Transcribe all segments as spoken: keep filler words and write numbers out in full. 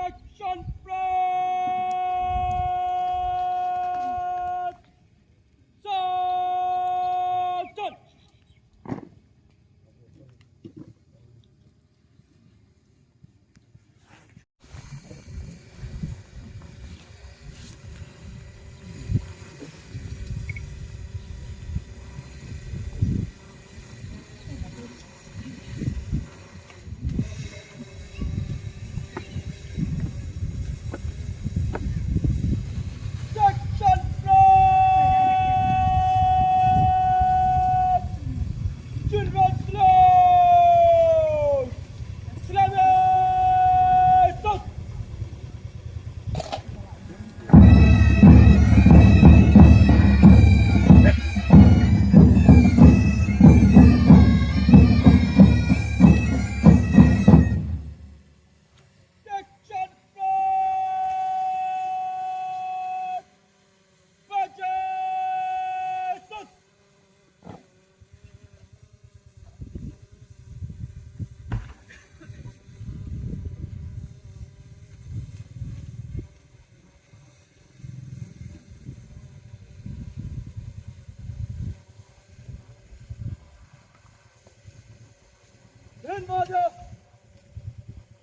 Section Front! Sergeant! Section Front! Children Slave! Slave! Section Front! Pajasos! Din Madia!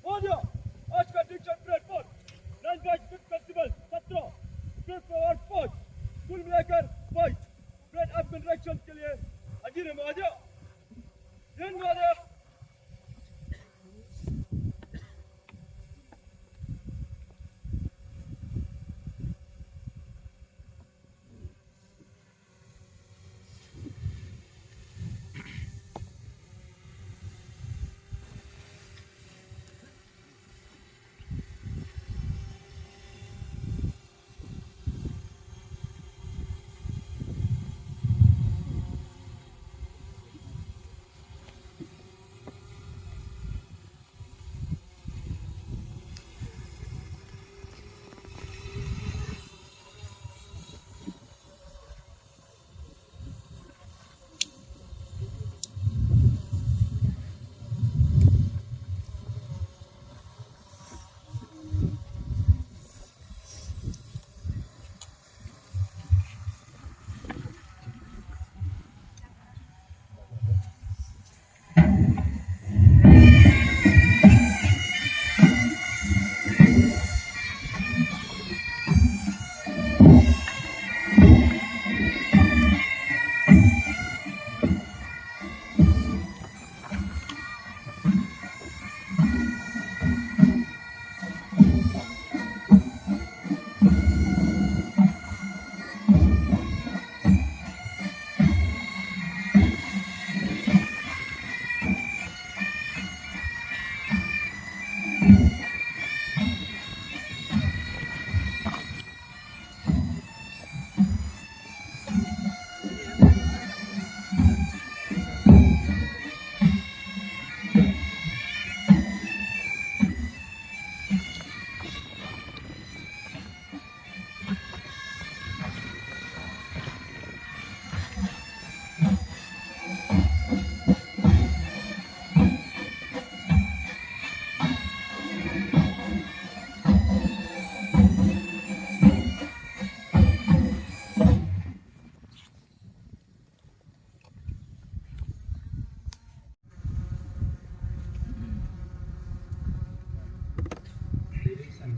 Madia! आज का दीक्षा परेड पर नारायणगढ़ यूथ फेस्टिवल सत्रह, फिफ्थ पावर पहुंच, कुल मिलाकर बाईस। परेड आपके निरीक्षण के लिए हाजिर है महोदय। दिन महोदय।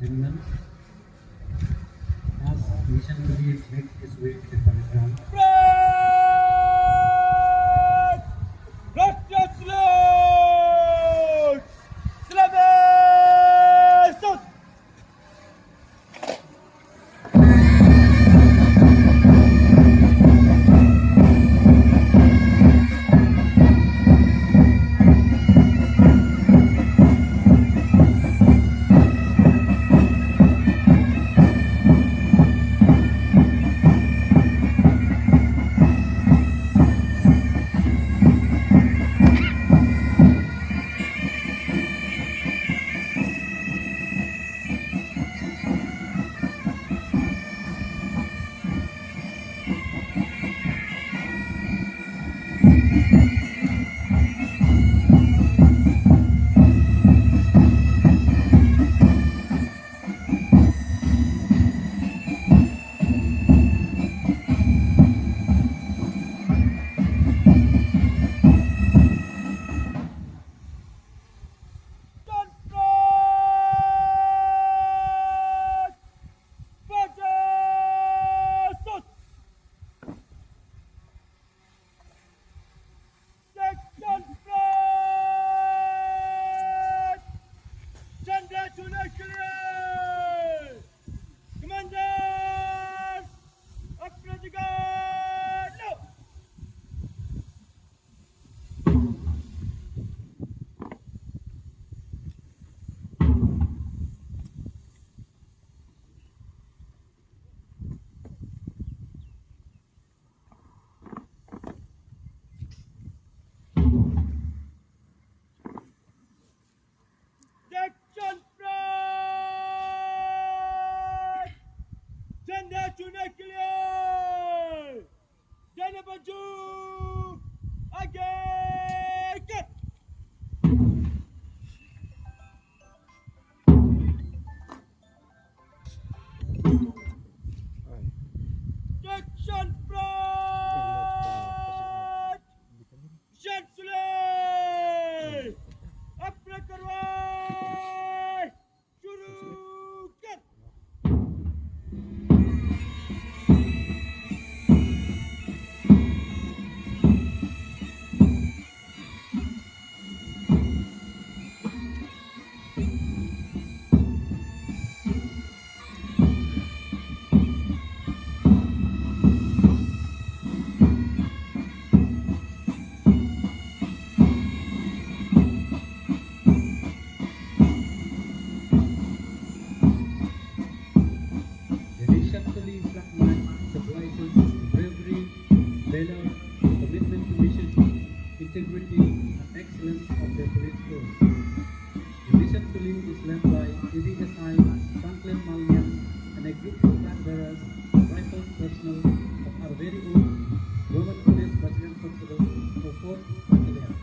As missionary makes his way to the foreground. Section Pride! Janda chuna clear! Janda baju! Age kat! Section Pride! Shan Sule! Apna karwai! Shuru kar! The Nishaptali flag march symbolizes the bravery, valor, commitment to mission, integrity, and excellence of the police force. The Nishaptali is led by A D S I Franklin Malman and a group of flag bearers, rifle personnel of our very own Women Police Battalion Constable of fourth Battalion.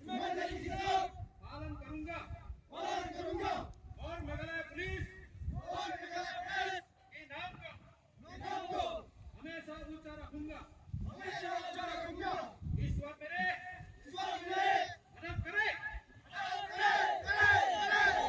पालन करूंगा। पालन करूंगा। और मेघालय पुलिस। और मेघालय पुलिस। के नाम का। के नाम को। हमेशा ऊंचा रखूंगा। हमेशा ऊंचा रखूंगा। ईश्वर मेरे। ईश्वर मेरे। मदद करे। मदद करे। मदद करे।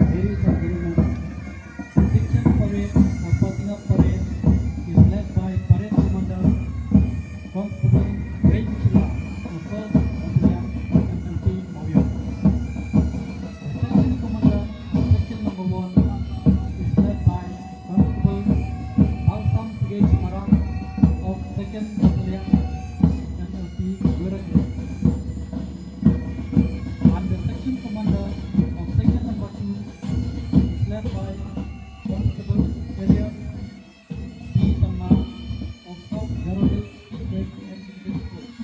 Ladies and gentlemen, the section parade, the passing up parade, is led by Parade Commander Constable Ray Chila, the first Battalion, M L T Mawio. The section commander of section number one is led by Constable Balsam H Marak of second Battalion, M L T Wirragali. And the section commander of section number two is led by Constable Elliot P Sangma of South Garo Hills District Executive Force.